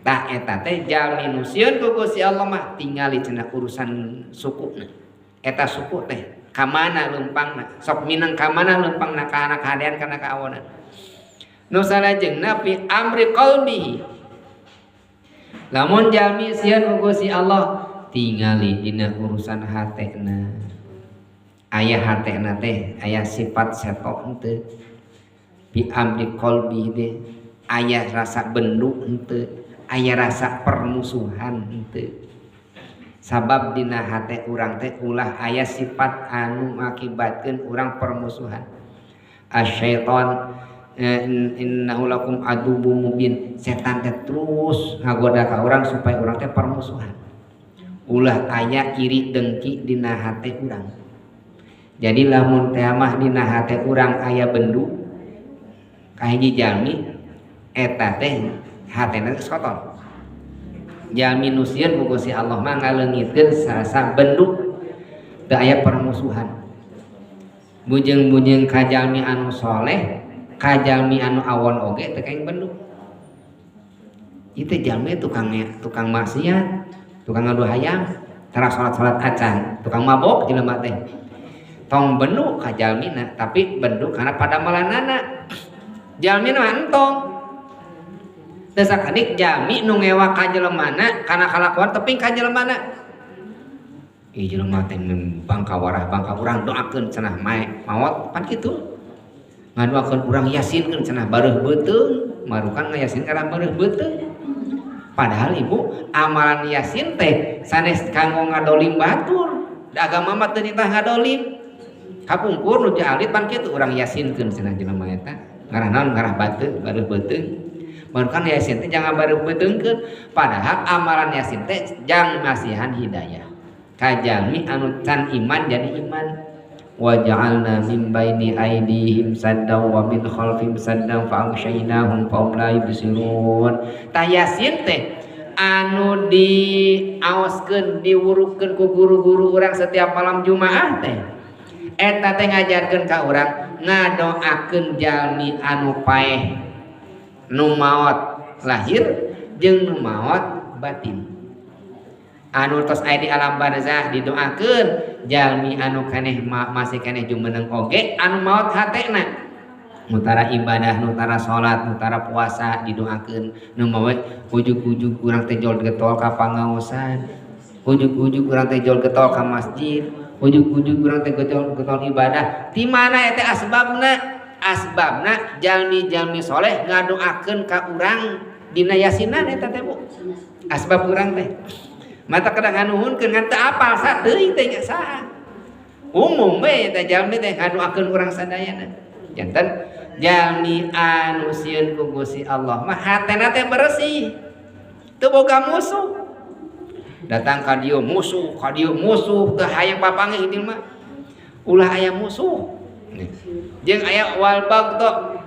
Tah eta teh jalmi nu sieun ku Gusti Allah mah tingali cenah urusan sukuna. Eta suku teh ka mana leumpangna, sok mineng ka mana leumpangna kana kahadean kana kaawonan. Nu salajengna fi amri qalbihi. Lamun jalmi sieun ku Gusti Allah tingali dina urusan hatena. Aya hatena teh aya sifat setok henteu. Bi amri qalbi teh aya rasa bendu henteu, aya rasa permusuhan henteu. Sabab dina hate urang teh ulah aya sifat anu ngakibatkeun urang permusuhan. Asyaiton innahu lakum aduwwum mubin. Setan teh terus ngagoda ka urang supaya urang teh permusuhan. Ulah aya iri dengki dina hate urang. Jadi lamun teh mah dina hate urang aya bendu ka hiji jalmi eta teh hatena geus kotor. Jalmi nu sieun ku Gusti Allah mah ngaleungitkeun sasa bendu teu aya permusuhan. Bujeng-bujeng ka jalmi anu soleh, ka jalmi anu awon oge teu kaing bendu. Ieu teh jalmi tukang maksiat, tukang ngadu hayam, tara salat-salat acan, tukang mabok jelema teh. Tong bendu ka jalmina, tapi bendu karena pada malanana. Jalmina mah entong. Teu sakedik jalmi nu ngewa ka jelemana kana kalakuan teping ka jelemana. Ih jelema teh bangka warah bangka urang doakeun cenah mae maot pan kitu. Ngadoakeun urang yasinkeun cenah bareuh beuteung, marukan ngayasin kana bareuh beuteung. Padahal ibu amalan yasin teh sanes kanggo ngadolim batur. Da agama mah teu nitah ngadolim. Kapungkur nu alit pan kitu urang yasinkeun cenah jelema eta. Ngarah naon ngarah batu bareuh beuteung. Barukan yasin teh jangan bareuh beuteungkeun. Padahal amalan yasin teh jang masihan hidayah. Ka jalmi anu can iman jadi iman. Wa ja'alna min baini aydihim saddan wa min khalfihim saddan fa aghshaynahum fa hum la yubsirun. Tah yasin teh anu diaoskeun diwurukeun ku guru-guru urang setiap malam Jumaah teh. Eta teh ngajarkeun ka urang ngadoakeun jalmi anu paeh nu maot lahir jeung nu maot batin. Anu tos aya di alam barzah didoakeun jalmi anu keneh masih keneh jumeneng oge anu maot hatena. Nu tara ibadah, nu tara salat, nu tara puasa didoakeun. Nu maot ujug-ujug urang teh jol getol ka pangaosan, ujug-ujug urang teh jol getol ka masjid, ujug-ujug urang teh getol ibadah. Di mana eta asbabna? Asbabna jalmi-jalmi soleh ngadoakeun ka urang dina yasinan eta teh Bu. Asbab urang teh. Mata kadang nganuhunkeun ngan teu apal sa teuing teh nya saha. Umum we eta jalmi teh ngadoakeun urang sadayana. Janten jalmi anu sieun ku Gusti Allah mah hatena teh bersih. Teu boga musuh. Datang ka dieu musuh, ka dieu musuh, teu hayang papanggih ieu mah. Ulah aya musuh. Jeung aya wal bagdo.